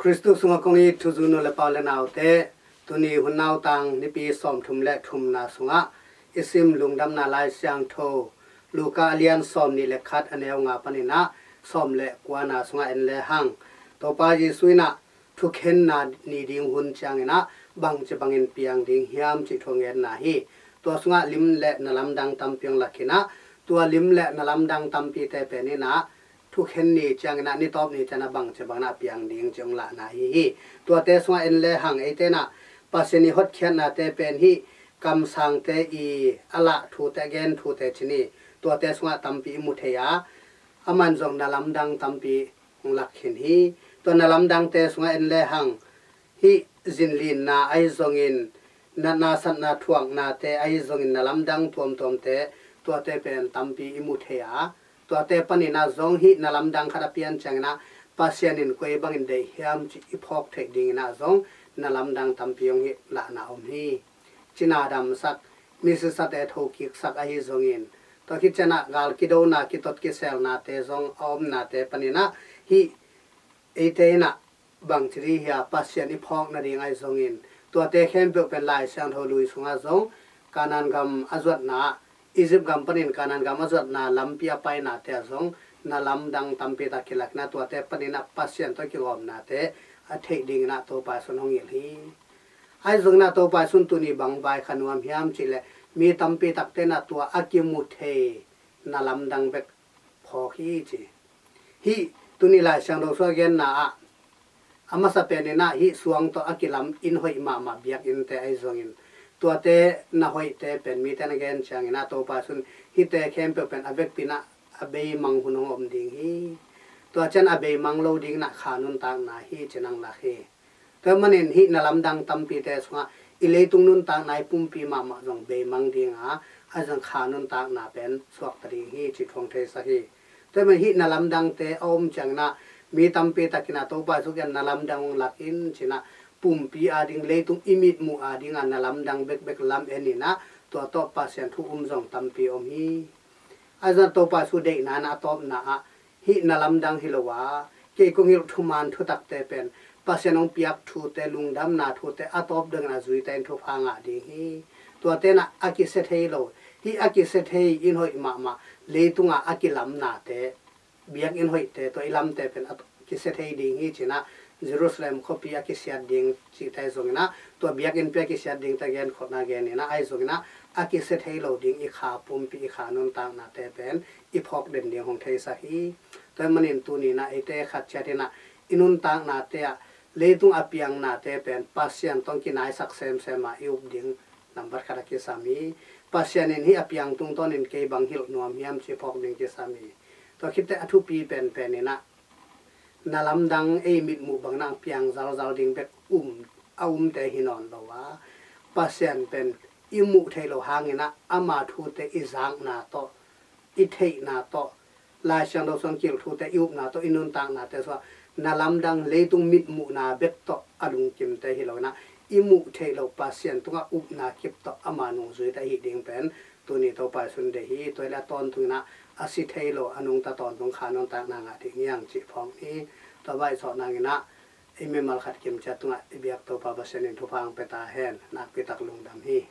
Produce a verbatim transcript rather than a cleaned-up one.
Khristu sungah kong it thuzui nu le pa u le naute, tuni hun nautang nipi sawmthum le thumna sungah i sim Lungdamna Lai Siangtho Luka a lian sawmnih le khat, a neu nga panin ah sawm le kuana sungah en lehang, Topa Jesu in ah thukhenna ni ding hun ciangin ah bangci bangin piang ding hiam cih thu hong genna hi. Tua sungah lim le na lamdang tampi hong lak in ah, tua lim le na lamdang tampite pen in ah thukhen ni ciangin ah, ni tawp ni ciangin ah bangci bangin ah piang ding cih hong lahna ahi hi. Tuate sungah en lehang, eite in ah Pasian i hotkhiatnate pen hih kamsangte i a lah thute, a gen thute ci ni, tuate sungah tampi i mu thei a, aman zong na lamdang tampi hong lak khin hi. Tua na lamdangte sungah en lehang, hih zinlinna ahi zongin, natna satna thuaknate ahi zongin, na lamdang tuamtuamte, tuate pen tampi i mu thei a, tuate panin ah zong hih na lamdang khat a pian ciangin ah Pasian in koi bangin deih hiam cih i phawk theih dingin ah zong na lamdang tampi hong hi lahna om hi. Cina damsak, misisate thokiksak ahi zongin, tua khit ciangin ah gal kidona, kitot kiselnate zong a omnate panin ah hih eite in ah bangci dih hia Pasian i phawk nading ahi zongin, tuate khempeuh pen Lai Siangtho lui sungah zong, Kanaan gam a zuatna, Egypt gam panin Kanaan gam a zuatna lampi a painate ah zong na lamdang tampi tak kilak in ah, tuate panin ah Pasian tawh kigawmnate a theih dingin ah Topa Jesu in hong hilh hi. Ahi zongin ah Topa Jesu in tuni bang vaikhak nuam hiam cih leh, mi tampi takte in ah tua a kimu thei na lamdang bek phawk hi ci. Hih tuni Lai Siangtho sungah genna ah, a masa pen in ah hih suang tawh a kilam inn hoih mahmah, biakinnte ahi zongin, tuate na hoihte pen mite na gen ciangin ah Topa Jesu in hihte khempeuh pen a vekpi in ah a beimang hun hong om ding hi. Tua ciang a beimang lo dingin ah kha nuntakna hi ci-in hong lak hi. Tua manin hih na lamdang tampite sungah i leitung nuntakna, i pumpi mahmah zong beimang ding a, ahi zong kha nuntakna pen suakta ding hi cih thu hong theisak hi. Tua manin hih na lamdangte a om ciangin ah mi tampi takin ah Topa Jesu kiang na lamdang hong lak in ci-in ah, pumpi ading, leitung i mitmuh ading a na lamdang bekbek lam en in ah, tua tawh Pasian thu um zong tampi om hi. Ahi zong Topa Jesu deihna in ah a tawpna ah, hih na lamdang hi lo a, kei kong hilh thuman thutakte pen Pasian hong piak thute, lungdamna thute a tawp dongin a zuite in thupha ngah ding hi. Tuate in ah a kisia thei lo, hih a kisia thei inn hoih mahmah, leitungah a kilamnate, biakinn hoihte, tua i lamte pen a kisia thei ding hi ci-in ah, Jerusalem khuapi a kisiat ding cihte zongin ah, tua biakinnpi a kisiat dingte genkhawmna genin ah, ahi zongin ah a kisia thei lo ding i kha pumpi, i kha nuntaknate pen i phawk den ding hong theisak hi. Tua manin tuni in ah eite khat ciat in ah i nuntaknate ah leitung a piangnate pen Pasian tawh kinaisak semsem a i up ding nambat khat a kisam hi. Pasian in hih a piang tungtawnin kei bang hilh nuam hiam cih phawk ding kisam hi. Tua khit teh a thupi penpen in ah, na lamdang, ei mitmuh bangin ah piang zalzal ding bek um, a umte hi nawn lo a, Pasian pen i muh theih loh hangin ah ama thute i zakna tawh, i theihna tawh, Lai Siangtho sung kilh thute i upna tawh, i nuntaknate sungah na lamdang, leitung mitmuhna bek tawh a lungkimte hi lo in ah, i muh theih loh Pasian tungah upna kip tawh ama nungzuite ahih ding pen tuni Topa Jesu in deih hi. Tua hi leh a tawntungin ah a si thei lo, a nungta tawntung kha nuntakna ngah ding hi hang cih phawk ni. Tua vaihsawh nangin ah i mimal khat kimciat tungah i biak Topa Pasian in thupha hong pia ta hen. Nakpi tak lungdam hi.